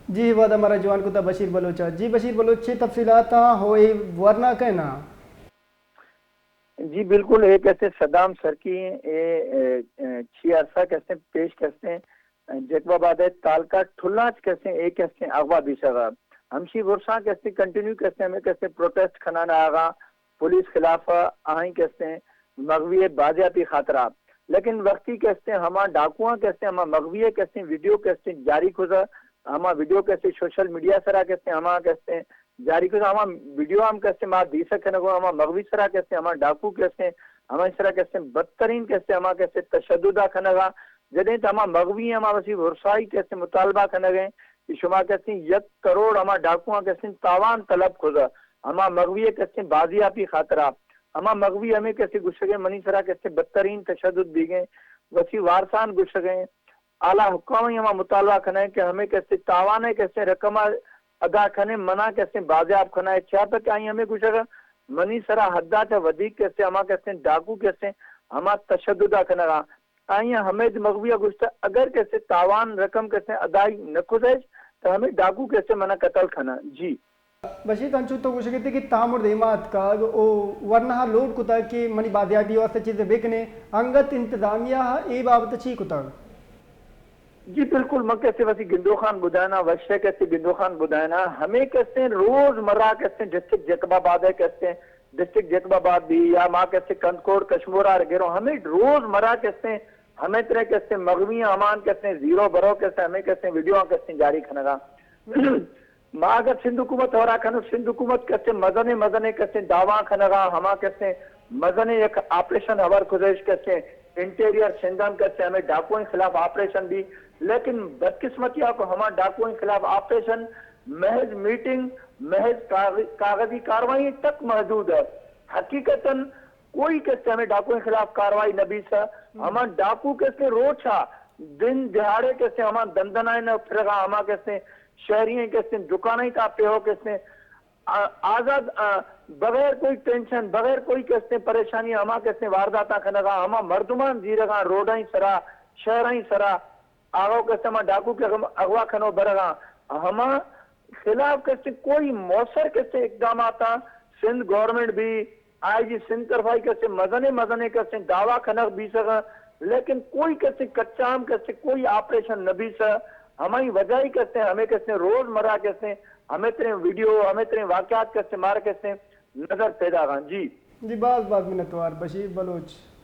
جی، وعدہ مارا جوان کتا بشیر بلوچ ءَ۔ جی بشیر بلوچ، چے تفصیلات آں ہو اے ورنا کہنا؟ جی بالکل، اے کسے صدام سرکی ایں، اے، اے، اے، چی عرصہ کسے پیش کسے، جیکب آباد ءِ تعلقہ ٹھلاں چ کسے، اے کسے اغوا بیسغا۔ ہمشی ورساں کسے کنٹینیو کسے، ہمیں کسے پروٹیسٹ کھنانا آغا، پولیس خلاف آئیں کسے مغوی بازیابی خاطرہ۔ لیکن وقتی کسے ہما ڈاکواں کسے، ہما مغوی کسے ویڈیو کسے جاری کھزا، ہما ویڈیو کسے سوشل میڈیا سرا کسے، ہما کسے جاری کھزا، ہما ویڈیو ہم کسے ما دیسا کھنگو، ہما مغوی سرا کسے، ہما ڈاکو کسے، ہما سرا کسے بدترین کسے، ہما کسے تشدد کھنگا۔ جدیں تو ہما مغوی ہما وسی ورسائی کسے مطالبہ کھنگے کہ شما کسے یک کروڑ ہما ڈاکواں کسے تاوان طلب کھزا، ہما مغوی کسے بازیابی خاطرہ، ہما مغوی ہمیں کسے گشگے منی سرا کسے بدترین تشدد بیگے، وسی وارسان گشگے، اعلیٰ حکام ہما مطالبہ کھنگے کہ ہمیں کسے تاوانے کسے رقم ادا کھنے، منا کسے بازیاب کھنا ہے، چیا پہ کہ آئی ہمیں گشگا منی سرا حدا چہ ودیک کسے ہما کسے ڈاکو کسے ہما تشدد کھنگا۔ آئی ہمیں مغوی گشتا اگر کسے تاوان رقم کسے ادائی نہ کھزیش تو ہمیں ڈاکو کسے منا قتل کھنا۔ جی۔ بشیر، انچو تو گوشگ ات کہ تامر دیما اتکگ او ورناہا لوٹ کتگ کہ منی بازیابی واسطہ چیزے بکنے، انگت انتظامیہ ءَ اے بابت چی کتگ؟ جی بالکل، من کسے وتی گندوخان بدائنا، وشے کسے گندوخان بدائنا، ہمیں کسے روز مرہ کسے ڈسٹرکٹ جیکب آباد ءَ کسے، ڈسٹرکٹ جیکب آباد بھی یا ما کسے کندکوڑ کشمور آر گروں، ہمیں روز مرہ کسے، ہمیں ترے کسے مغوی امان کسے، زیرو برو کسے، ہمیں کسے ویڈیو کسے جاری کھنگا۔ ما اگر سندھ حکومت ہورا کنو، سندھ حکومت کسے مزنے مزنے کسے دعویٰ کھنگا، ہما کسے مزنے یک آپریشن ہور کھزیش کسے انٹیریئر سندھ ہم کسے ہمیں ڈاکوئیں خلاف آپریشن بھی، لیکن بدقسمتی آپ ہما ڈاکوئیں خلاف آپریشن محض میٹنگ، محض کاغ-، کاغذی کاروائی تک محدود ہے۔ حقیقتاً کوئی کسے ہمیں ڈاکوئیں خلاف کاروائی نہ بیسا۔ ہما ڈاکو کسے روچا دن دہاڑے کسے ہما دندنائیں پھرگا، ہما کسے شہری کسے دکانیں تا پیہو کسے آ-، آزاد، آ، بغیر کوئی ٹینشن، بغیر کوئی کسے پریشانی، ہما کسے وارداتاں کھنگا، ہما مردمان زیرگاں، روڈائیں سرا، شہرائیں سرا، آغو کسے ہما ڈاکو کہ اغم-، اغوا کھنو برگاں، ہما خلاف کسے کوئی مؤثر کسے اقداماتاں سندھ گورنمنٹ بھی، آئی جی سندھ طرفائی کسے مزنے مزنے کسے دعویٰ کھنگ بیسگاں، لیکن کوئی کسے کچام کسے کوئی آپریشن نہ بیسا، ہمائی وجہ ہی کسے ہمیں کسے روز مرہ کسے ہمیں تریں ویڈیو، ہمیں تریں واقعات کسے مارا کسے نظر پیداغاں۔ جی۔ جی، باز باز منتوار بشیر بلوچ۔